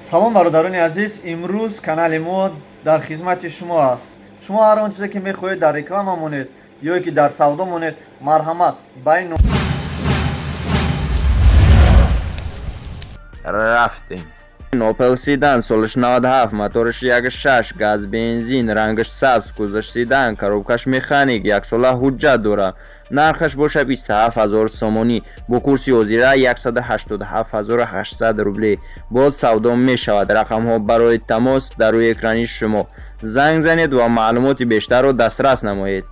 Салом, бародарони азиз, имрӯз канали мо дар хизмати шумо аст. Шумо ҳар он чизе ки мехоҳед дар реклама монед ё ки дар савдо монед, марҳамат ба ин Рафтем. Опел седан, солаш 97, мотораш 1.6, газ бензин, рангаш сабз, кузоваш седан, коробкаш механик, яксола ҳуҷҷат дорад. Нархаш бошад 27 ҳазор сомонӣ, бо курси ҳозира 187 800 рубле. Боз савдо мешавад. Рақамҳо барои тамос дар рӯи экрани шумо. Занг занед ва маълумоти бештарро дастрас намоед.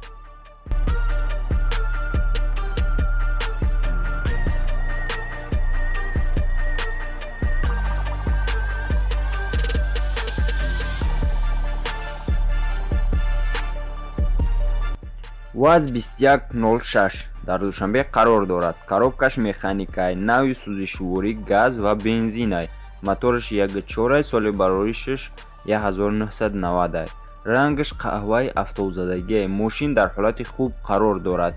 ВАЗ 2106 дар Душанбе қарор дорад. Коробкаш механикай, навъи сӯзишворӣ газ ва бензинай. Мотораш 1.4, соли бароришаш 1990. Рангаш қаҳваи афтовзадагиай. Мошин дар ҳолати хуб қарор дорад.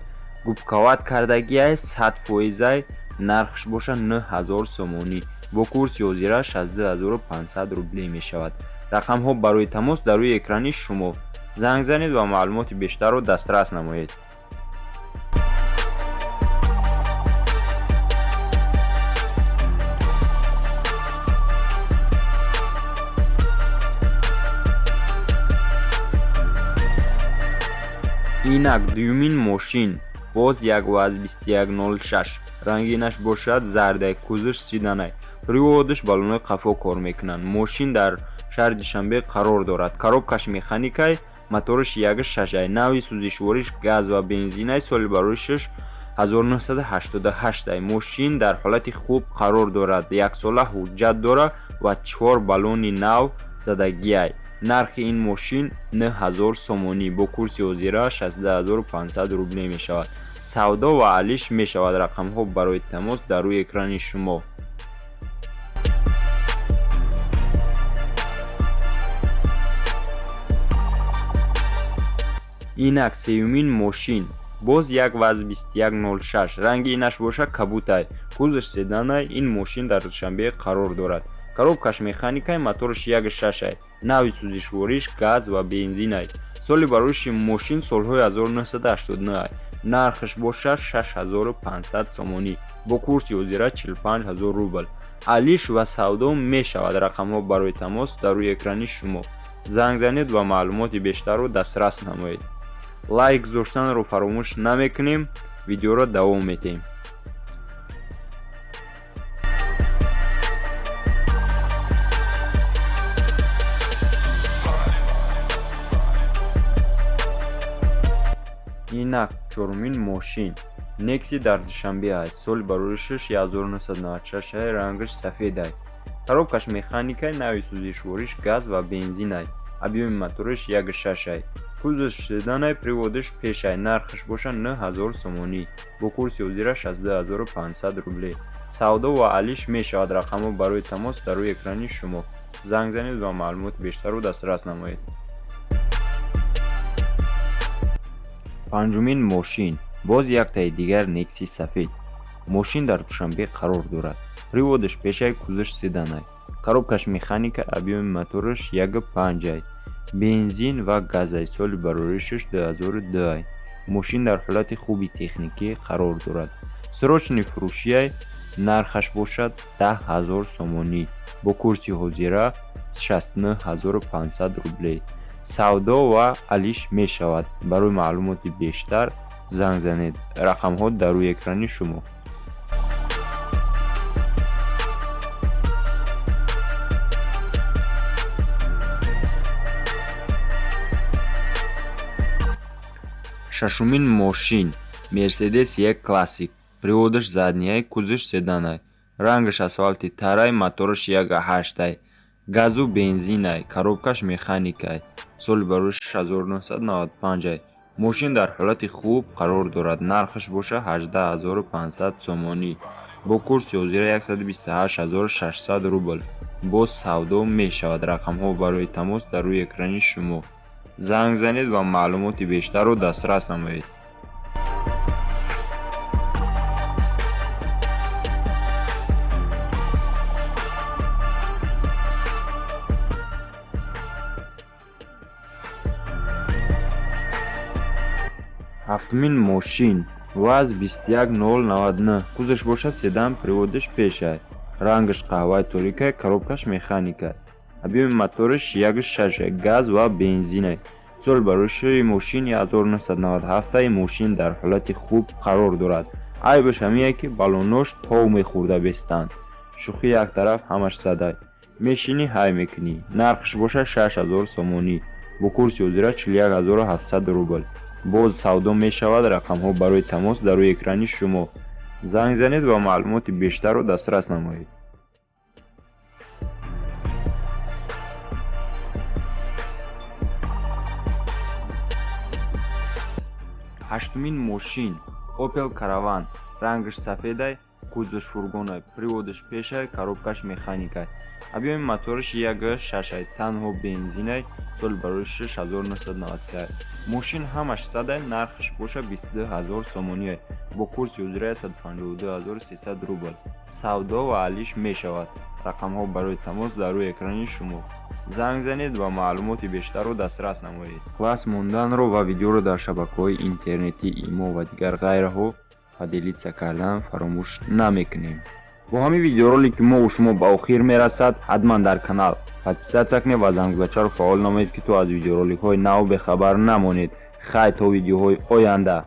Губкават кардагиай, 100 фоизай, нархш бошад 9000 сомонӣ. Бо курси ҳозира 62500 рубле мешавад. Рақамҳо барои тамос дар рӯи экрани шумо. Занг занед ва маълумоти бештарро дастрас намоед. Инак дуюмин мошин, боз як ВАЗ 2106, рангинаш бошад зардай, кузоваш седанай, приводаш баллонои қафо кор мекунанд. Мошин дар шаҳри Душанбе қарор дорад. Коробкаш механикай, мотораш 1.6, навъи сӯзишвориш газ ва бензинай, соли бароришаш 1988. Мошин дар ҳолати хуб қарор дорад, яксола ҳуҷҷат дорад ва 4 баллони нав задагиай. Нархи ин мошин 9000 сомонӣ, бо курси ҳозира 62500 рубле мешавад. Савдо ва алиш мешавад. Рақамҳо барои тамос дар рӯи экрани шумо. Инак сеюмин мошин, боз як ВАЗ 2106, ранги инаш бошад кабутай, кузоваш седанай. Ин мошин дар Душанбе қарор дорад. Коробкаш механикай, мотораш 1.6, навъи сӯзишвориш газ ва бензинай. Соли барориши мошин солҳои 1989. Нархаш бошад 6500 сомонӣ, бо курси ҳозира 45000 рубл. Алиш ва савдо мешавад. Рақамҳо барои тамос дар рӯи экрани шумо. Занг занед ва маълумоти бештарро дастрас намоед. Лайк гузоштанро фаромӯш намекунем, видеоро давом медиҳем. Инак чорумин мошин Некси дар Душанбе аст. Соли бароришаш 1996, рангаш сафедай. Коробкаш механикай, навъи сӯзишвориш газ ва бензинай. Объёми мотораш 1.6. Кузоваш седанай, приводаш пешай. Нархаш бошад 9000 сомонӣ. Бо курси ҳозира 62500 рубле. Савдо ва алиш мешавад. Рақамҳо барои тамос дар рӯи экрани шумо. Занг занед ва маълумоти бештарро дастрас намоед. Панҷумин мошин, боз яктаи дигар Некси сафед. Мошин дар Душанбе қарор дорад. Приводаш пешай, кузоваш седанай. Коробкаш механика, объёми мотораш 1.5, бензин ва газай, соли бароришаш 2002. Мошин дар ҳолати хуби техникӣ қарор дорад. Срочный фурӯшиай, нархаш бошад 10000 сомонӣ, бо курси ҳозира 69500 рубле. Савдо ва алиш мешавад. Барои маълумоти бештар занг занед. Рақамҳо дар рӯи экрани шумо. Шашумин мошин Мерседес Е Классик, приводаш заднияй, кузоваш седанай, рангаш асфалти тарай, мотораш 1.8, газу бензинай, коробкаш механикай, соли барориш 1995. Мошин дар ҳолати хуб қарор дорад. Нархаш бошад 18500 сомонӣ, бо курси ҳозира 128600 рубл. Боз савдо мешавад. Рақамҳо барои тамос дар рӯи экрани шумо. Занг занед ва маълумоти бештарро дастрас намоед. Ҳафтумин мошин ВАЗ 21099, кузовш бошад седан, приводаш пешай, рангаш қаҳваи торикай, коробкаш механикай, объёми мотораш 1,6, газ ва бензинай. Соли барои мошин 1997. Мошин дар ҳолати хуб қарор дорад. Айбаш ҳамие, ки баллонош тов мехӯрда бестанд. Шӯхӣ як тараф, ҳамаш садай, мешинӣ, ҳай мекунӣ. Нархш бошад 6000 сомонӣ, бо курси ҳозира 41 700 рубл. Боз савдо мешавад. Рақамҳо барои тамос дар рӯи экрани шумо. Занг занед ва маълумоти бештарро дастрас намоед. Ҳаштумин мошин Опел Караван, рангаш сафедай, кузовш фургонай, приводаш пешай, коробкаш механикай, объёми мотораш 1,6, танҳо бензинай. Соли барои 1993. Мошин ҳамаш садай. Нархаш боша 22 000 сомониай, бо курси ҳозира 152 300 рубл. Савдо ва алиш мешавад. Рақамҳо барои тамос дар рӯи экрани шумо. Занг занед ва маълумоти бештарро дастрас намоед. Класс монданро ва видеоро дар шабакаҳои интернетӣ, имо ва дигар ғайраҳо поделиться кардан фаромӯш намекунем. Бо ҳамин видеоролики мо шумо ба охир мерасад. Ҳатман дар канал подписаться кунед ва зангулачаро фаъол намоед, ки то аз видеороликҳои нав бехабар намонед. Хай, то видеоҳои оянда.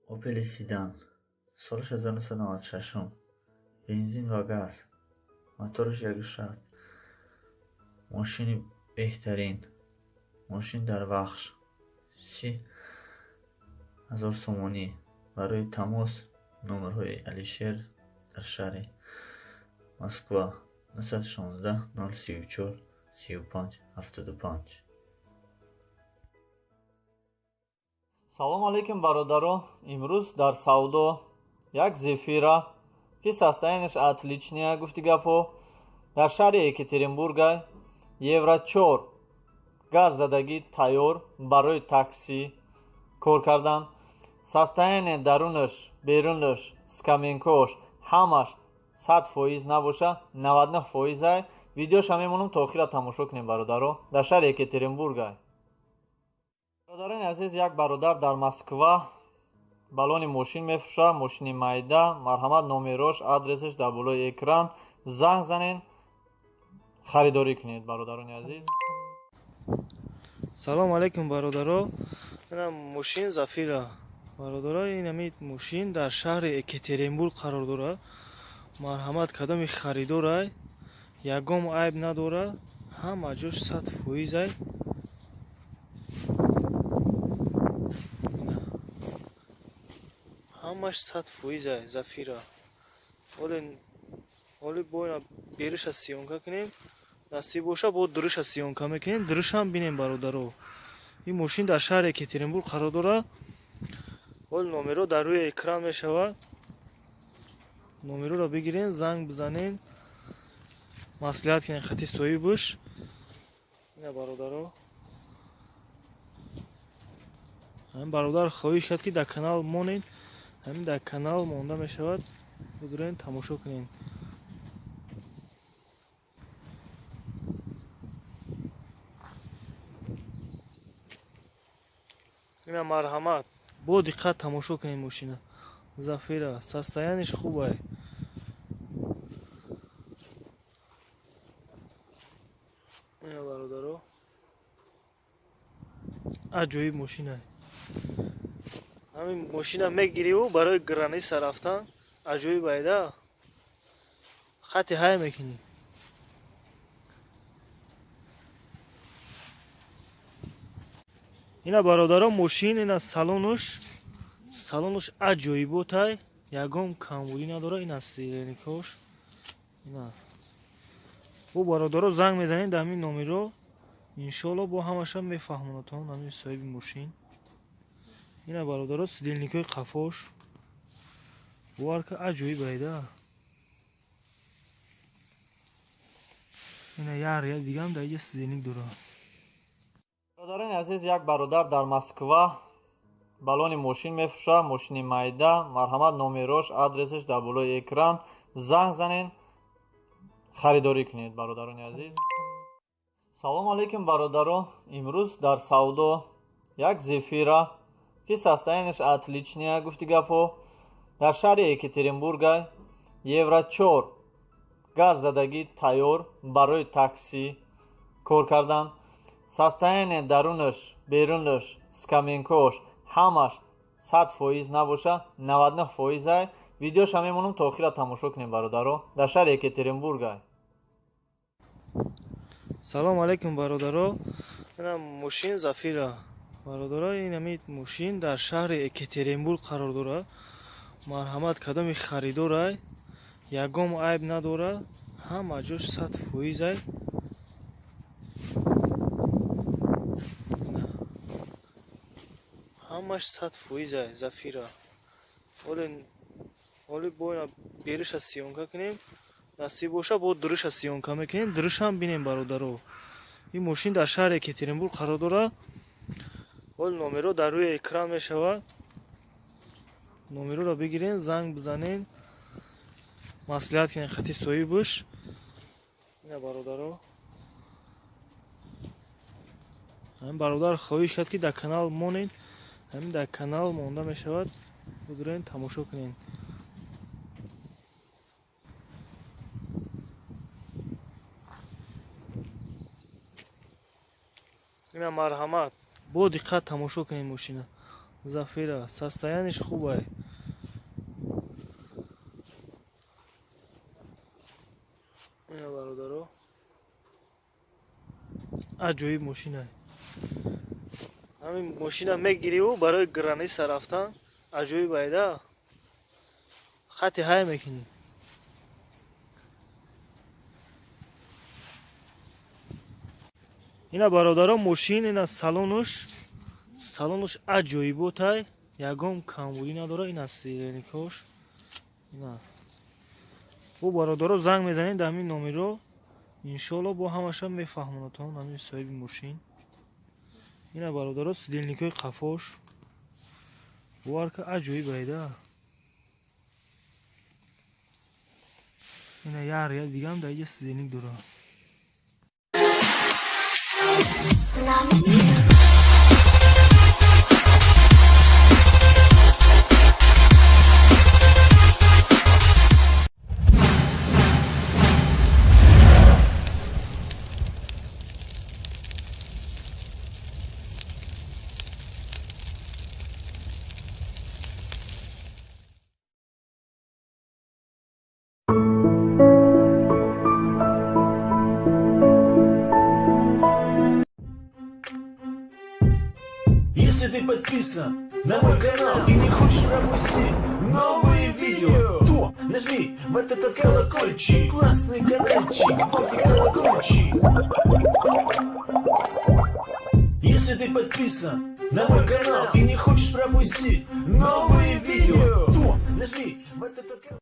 Опели седан, соли 1996, бензин ва газ, мотораш 1,6, мошини беҳтарин. Мошин дар Вахш, 30 000 сомонӣ. Барои тамос номерҳои Алишер дар шаҳри Москва: 916 034 35 75. Салом алейкум, бародаро! Имрӯз дар савдо як Зефира, ки состояниеш отличная, гуфти гапҳо, дар шаҳри Екатеринбурга, евро 4, газ задагӣ, тайёр барои таксӣ кор кардан. Состояние дарунаш, берунаш, скамейкош ҳамаш 100% набоша, 99%-ай. Видеоша мемонам, то охира тамошо кунем, бародаро. Дар шаҳри Екатеринбурга. Бародарони азиз, як бародар дар Москва баллони мошин мефурӯшад, мошини майда. Марҳамат, номерош, адресаш дар болои экран. Занг занед, харидорӣ кунед, бародарони азиз. Салом алейкум, бародаро! Ина мошин Зафира, бародаро. Ин ҳамин мошин дар шаҳри Екатеринбург қарор дорад. Марҳамат, кадоми харидорай, ягон айб надорад, ҳама ҷош 100%-ай. Ҳамаш 100%-ай Зафира. Ҳоли бояд бериша съёмка кунем, насиб боша, бо дуруша съёмка мекунем, дурушам бинем, бародаро. Ин мошин дар шаҳри Екатеринбург қарор дорад. Ҳол номеро дар рӯи экран мешавад. Номероро бигирен, занг бизанен, маслиҳат кунен хати соҳибаш. Ина, бародаро, ҳамин бародар хоҳиш кард, ки дар канал монед. Ҳамин дар канал монда мешавад, бидурен, тамошо кунед. Ина, марҳамат, бо диққат тамошо кунед мошина. Зафира, состояниеш хубай. Ина, бародаро, аҷоиб мошинай. Ҳамин мошина мегириву барои граница рафтан аҷоиб айда, хати ҳай мекунӣ. Ина, бародаро, мошин, ина салонуш, салонуш аҷоиботай, ягон камбудӣ надора. Ина сидельникош. Ина бо, бародаро, занг мезанед дар ҳамин номеро, иншоалло, бо ҳамаша мефаҳмонатон ҳамин соҳиби мошин. Ина, бародаро, сидельникои қафош, бовар ка, аҷоиб айда. Ина як ряд дигам дар иҷа сидельник дорад. Бародарони азиз, як бародар дар Москва баллони мошин мефурӯшад, мошини майда. Марҳамат, номерош, адресаш дар болои экран, занг занед, харидорӣ кунед, бародарони азиз. Салому алейкум, бародаро. Имрӯз дар савдо як Зефира, ки состояниеш отличная, гуфти гапҳо, дар шаҳри Екатеринбурга, евро 4, газ задагӣ, тайёр барои таксӣ кор кардан. Состояние дарунаш, берунаш, скамейкош ҳамаш 100% набоша, 99%-ай. Видеоша мемонам, то охира тамошо кунем, бародаро. Дар шаҳри Екатеринбургай. Салому алейкум, бародаро. Ина мошин Зафира, бародаро. Ин ҳамин мошин дар шаҳри Екатеринбург қарор дорад. Марҳамат, кадоми харидорай, ягон айб надорад, ҳама ҷош 100%-ай. Ҳамаш 100%-ай Зафира. Ҳоли бо ина бериша съёмка кунем, насиб боша, бо дуруша съёмка мекунем, дурушам бинем, бародаро. Ин мошин дар шаҳри Екатеринбург қарор дорад. Ҳол номеро дар рӯи экран мешавад, номероро бигирен, занг бизанен, маслиҳат кунен хати соҳибаш. Ина, бародаро, ҳамин бародар хоҳиш кард, ки дар канал монед. Ҳамин дар канал монда мешавад, бидурен, тамошо кунед. Ина, марҳамат, бо диққат тамошо кунед мошина. Зафира, состояниеш хубай. Ина, бародаро, аҷоиб мошинай. Ҳамин мошина мегириву барои граница рафтан аҷоиб айда, хати ҳай мекунӣ. Ина, бародаро, мошин, ина салонуш, салонуш аҷоиботай, ягон камбудӣ надорад. Ина сидельникош. Ина бо, бародаро, занг мезанед дар ҳамин номеро, иншоалло, бо ҳамаша мефаҳмонатон ҳамин соҳиби мошин. Ина, бародаро, сидельникои қафош, бовар ка, аҷоиб айда. Ина як ряд дигам дар иҷа сидельник дорад. Loves you. Если ты подписан на мой канал и не хочешь пропустить новые видео, то нажми вот этот колокольчик, классный каналчик, звонкий колокольчик. Если ты подписан на мой канал и не хочешь пропустить новые видео, то нажми вот этот колокольчик.